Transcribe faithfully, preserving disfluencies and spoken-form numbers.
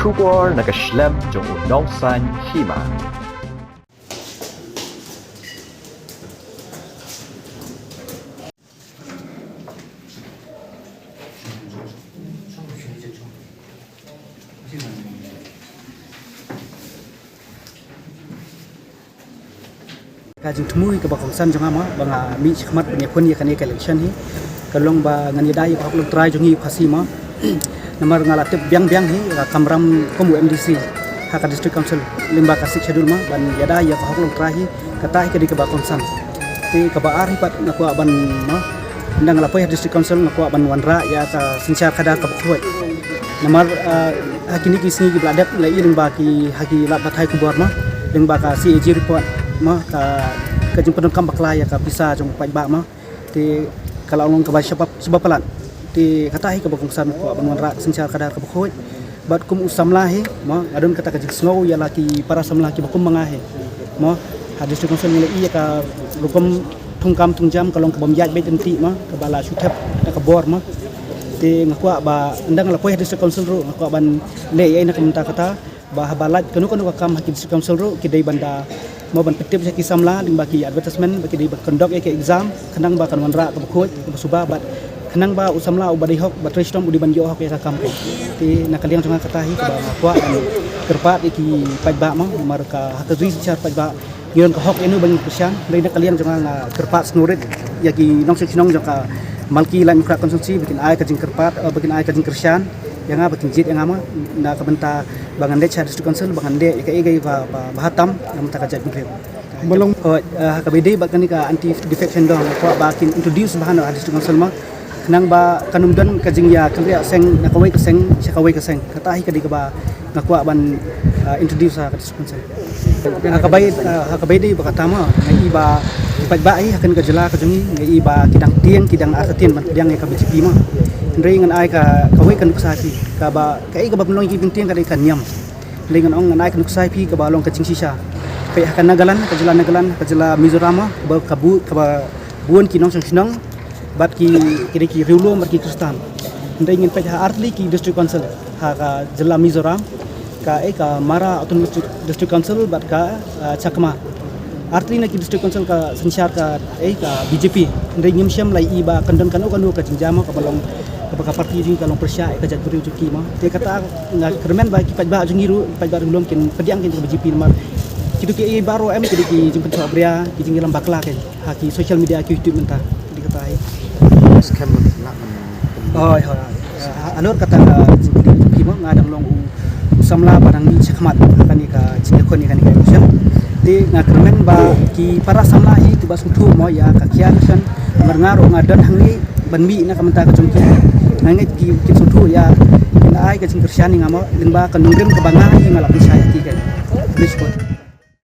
Khubor na ka shlem jong u nongsaiñ hima. Ka jingthmu hi kaba kongsan jong nga mo, ba nga mih shakhmat ban ïakhun ïa kane ka election hi, ka long ba ngan ïada ïa ka hok longtrai jong ngi u Khasi mo. Namar nga la tip biang biang hi, ka kamram kum u M D C ha ka District Council lyngba ka Sixth Schedule mo, ban ïada ïa ka hok longtrai hi, kata hi ka dei kaba kongsan. Te kaba ar hi pat nga kwah ban mo, ynda nga la poi ha District Council nga kwah ban wanrah ïa ka synshar khadar kaba khuid. Namar, ah, ha kine ki sngi kiba la dep la ïohi lyngba ki, ha ki lad pathai khubor mo, lyngba ka C A G report mo, ka, ka jingpyndonkam bakla ïa ka pisa jong u paidbah mo. Te ka la long kaba shaba, shaba palat. Te kata hi kaba kongsan kwah ban wanrah ka synshar khadar kaba khuid. Bad kum u samla hi mo, nga don kata ka jingsngew ïa la ki para samla kiba kum ma nga hi mo. Ha District Council ngi la ïohi ïa ka rukom thungkam thungjam ka long kaba ym ïaid beit lynti mo, kaba la shu thep da ka bor mo. Te nga kwah ba ynda nga la poi ha District Council ruh nga kwah ban leh ïa na ka bynta kata, ba haba lait kano kano ka kam ha ki District Council ruh ki dei ban da mo, ban pyntip sha ki samla lyngba ki advertisement ba ki dei ban conduct ïa ki exam, khnang ba kan wanrah kaba khuid kaba suba, bad khnang ba u samla uba dei hok, ba trei shitom u dei ban ïoh hok ïa ka kam. Te na ka liang jong nga kata hi kaba nga kwah ban kyrpad ïa ki paidbah mo, namar ka ha ka jingïasynshar paidbah ngi don ka hok ïa no ba ngin kyrshan. Hynrei na ka liang jong nga nga kyrpad sngewrit ïa ki nongshong shnong jong ka Malki Laitumkhrah constituency ba kin ai ka jingkyrpad, eh, ba kin ai ka jingkyrshan ïa nga, ba kin jied ïa nga mo, na ka bynta ba ngan leit sha District Council, ba ngan leh ïa kaei kaei ba, ba, ba ha tam na ka bynta ka jaitbynriew. Ba long, oh, eh, ha kaba ïadei bad kane ka anti defection dong, nga kwah ba kin introduce bha noh ha District Council mo, khnang ba kan ym don ka jingïakynriah seng na kawei ka seng sha kawei ka seng. Kata hi ka dei kaba nga kwah ban, ah, introduce ha ka District Council. Ha kaba ïa, ah, ha kaba ïadei bad kata mo, nga i ba ki paidbah hi ha kane ka jylla ka jong ngi, nga i ba ki dang tieng, ki dang artatien ban pdiang ïa ka B J P mo. Hynrei ngan ai ka, kawei ka nuksa ki, kaba, kaei kaba pynlong ïa ki bym tieng ka dei ka niam. Hynrei ngan ong, ngan ai ka nuksa ïa phi kaba long ka jingshisha. Peit ha ka Nagaland, ka jylla Nagaland, ka jylla Mizoram mo, kaba ka bu-, kaba bun ki nongshong shnong bad ki, ki dei ki riewlum bad ki Khristan. Hynrei ngin peit ha artylli ki District Council ha ka jylla Mizoram, ka, eh, ka Mara Autonomous District, District Council bad ka, ah, Chakma. Artylli na ki District Council ka synshar ka, eh, ka B J P. Hynrei ngim shym la i ba kan don kano kano ka jingjia mo kaba long, kaba ka party jong ngi ka long pyrshah ïa ka jaitbynriew jong ki mo. Te kata nga kyrmen ba ki paidbah jong ngi ruh, ki paidbah riewlum kin pdiang kin ïa ka B J P namar kito kiei baroh em ki dei ki jingpynthok bria, ki jingïalam bakla kin ha ki social media, ki YouTube mynta. Ki dei kata hi. Hoi, hoi. Ah, halor kata ka jingkylli jong phi mo, nga dang long u, u samla ba dang mih shakhmat ha kane ka jingïakhun ïa kane ka election. Te nga kyrmen ba ki para samla hi kiba sngewthuh mo ïa ka kiad election, namar nga ruh nga don hangne ban mih na ka bynta ka jong ki. Nga ngeit ki, ki sngewthuh ïa, kin ai ka jingkyrshan ïa nga mo, lyngba ka nongrim kaba nga hi nga la pynshai ha ki. Khublei shibun.